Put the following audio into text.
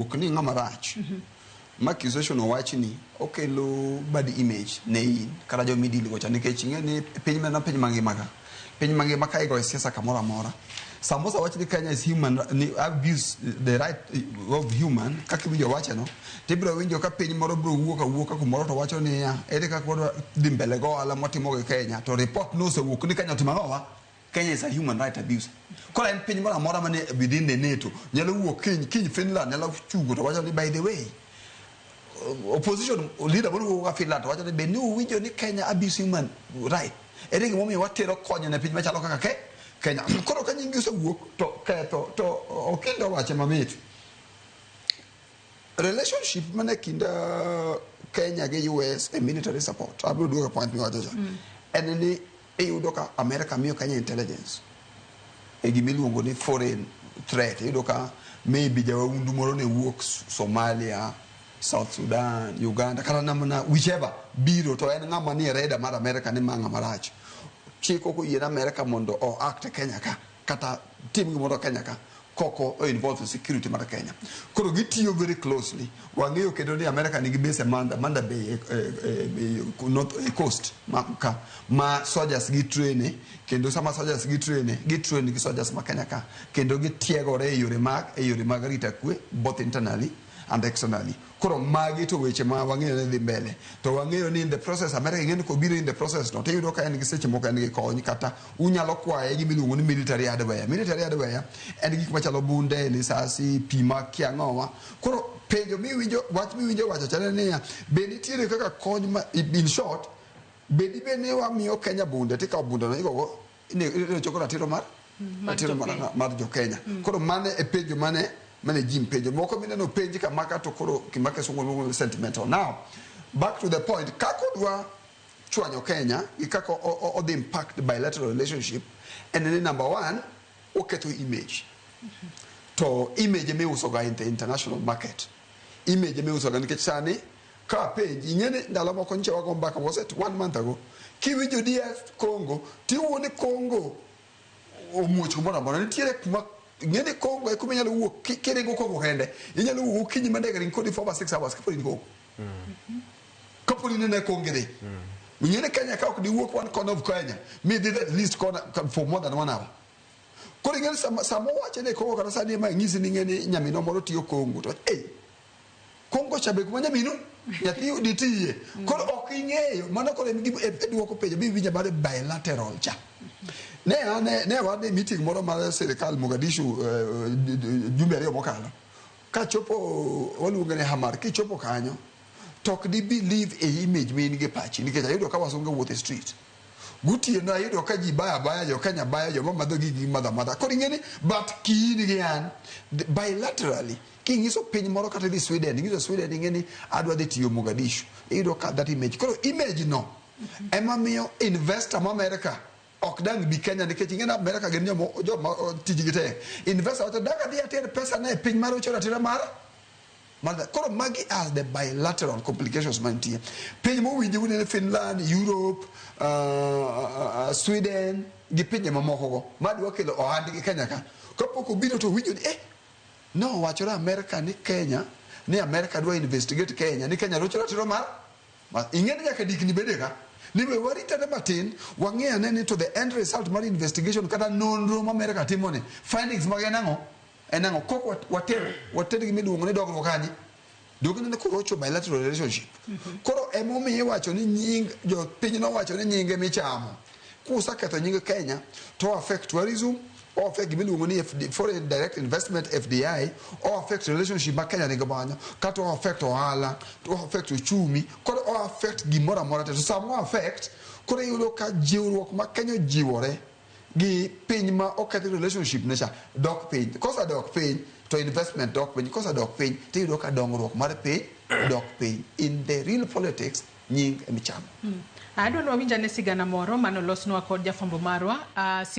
Wuok ni ng'ama rach. Ma accusation owach ni okelo bad image ne in kata joma idil go cha, nikech ing'e ni piny mana piny mangima ka, piny mangima ka igoyo siasa kamoro amora, samoro wach ni Kenya is human ni abuse the right of human. Kaka iwinjo wache no, tibiro winjo ka piny moro biro wuok awuoka kumoro to wacho niya, ere kaka wadwa dhi mbele go ohala mwatimo gi Kenya, to report nosewuok ni Kenya otimo ang'owa? Kenya is a human right abuser. Koro en piny moro amora mane within the NATO nyalo wuok kiny kiny. Finland nyalo chungo to wacho ni, by the way, opposition leader moro wuok ka Finland to wacho ni, be ni uwinjo ni Kenya abuse human right? Ere gimomiyo watero konyo ne piny machalo kaka ke Kenya? Koro ka nyingi osewuok to ketho to Okindo wache mamit. Relationship mane kind Kenya gi US e military support, abiro duogo e point miwacho cha, en ni iyudo ka America miyo Kenya intelligence e gimiluongo ni foreign threat. Iyudo ka maybe jawaundu moro ne wuok Somalia, South Sudan, Uganda, kata namna whichever biro, to en ng'ama nie radar mar America ni ma ng'ama rach. Chik ok oyie ne America mondo o act e Kenya ka kata tim gimoro Kenya ka koko o involve security mar Kenya. Koro gitiyo very closely. Wang'eyo kendo ni America nigi base e Manda Bay, north coast ma, ka ma soldiers gi train. Kendo sama soldiers gi train, gi train gi soldiers ma Kenya ka, kendo gitiegore e yore mag rita kwe, both internally and externally. Koro magi to weche ma wang'eyo ni dhi mbele. To wang'eyo ni in the process, America ing'e ni kobiro in the process no, tiyudo ka en gi seche moko en gi kony, kata unyalo kwaye gimiluongo ni military hardware. Military hardware en gik machalo bunde, lisasi, pi ma kia ng'owa. Koro penjo miwinjo, wach miwinjo wacho chalo niya, be nitiere kaka kony ma, in short, be dibed ni wamiyo Kenya bunde, tikawo bunde no igogo choko ratiro mar mar ratiro mar, jopiny. Mar jo Kenya. Koro mane e penjo mane Jim penjo moko mineno penj kamaka, to koro gima kisungu luongo ni sentimental. Now back to the point, kaka odwa chwanyo Kenya gi kaka odhi impact bilateral relationship, en ni number one, oketho image. To image miuso ga in the international market, image miuso ga, nikech sani ka penj ing'e ni ndalo moko nyicha wago mbaka, was it one month ago, kiwinjo DR Congo tiwuo ni Congo omuoch kumoro amora. Nitiere kuma ing'e ni Congo e kuma inyalo wuok kiringo Congo kende, inyalo wuok okinyi ma ndege ring kodi 4 or 6 hours kapod in Congo, kapod in e Congo idhi. Ing'e ni Kenya ka ok diwuok one corner of Kenya mi dhi at least corner for more than one hour. Koro ing'e ni sama owacho ni Congo, kata sani ema ng'isi ni ing'e ni nyaminwa moro tiyo Congo, to ei Congo cha be kuma nyaminu nyathi ditiye. Koro ok ing'eyo mano. Koro en gima e duoko penjo miwinjo mar bilateral cha. Ne ane ne wan e meeting moro mar sirikal Mogadishu jumbe 2 mokalo. Kachopo waluonge ni Hamar, kichopo kanyo to ok di believe e image ma in gi pachi, nikech ayudo ka wasunge wuotho e street gotieno, ayudo ka ji baya baya, jo Kenya baya, joma madho gigi madho amadha. Koro ing'e ni but kiin gi an bilaterally, king'iso piny moro kata idhi Sweden, ing'iso Sweden, ing'e ni adwa dhi tiyo Mogadishu, iyudo ka that image, koro image no ema miyo investor ma America ok dang bi Kenya, nikech ing'e ni America gin joma tijgi tek. Investor wacho dak adhi ater pesa na e piny mar ocho ratiro mar. Koro magi are the bilateral complications mantie. Piny mowinjo ni Finland, Europe, Sweden gi pinje mamoko go madwa kelo ohandgi Kenya ka, kapok obiro to winjo ni nowachore America ni Kenya ni America dwa investigate Kenya ni Kenya rocho ratiro mar ing'e ni nyaka dikni bede ka ni we waritane matin, wang'e ane ni to the end result mar investigation kata nonro ma America timo ni findings mage en ang'o, en ang'o. Kok water gima iluongo ni dongruok kanye dong nene korocho bilateral relationship. Koro emomiyo iwacho ni nying jopiny nowacho ni nyinge michamo kuseketho nying Kenya to affect tourism, o affect gima iluongo ni FD, foreign direct investment, FDI, o affect relationship ma Kenya nigo banyo, kata o affect ohala, to o affect uchumi, koro o affect gimoro amora te. To sama o affect, koro iyudo ka jiwruok ma Kenya ojiwore gi piny ma oketh relationship ne cha dok piny. Kosedok piny to investment dok piny, kosedok piny to iyudo ka dongruok mar piny dok piny. In the real politics, nying emichamo. Adwa ni wawinj ane sigana moro manolosnwa kod jafwambo marwa.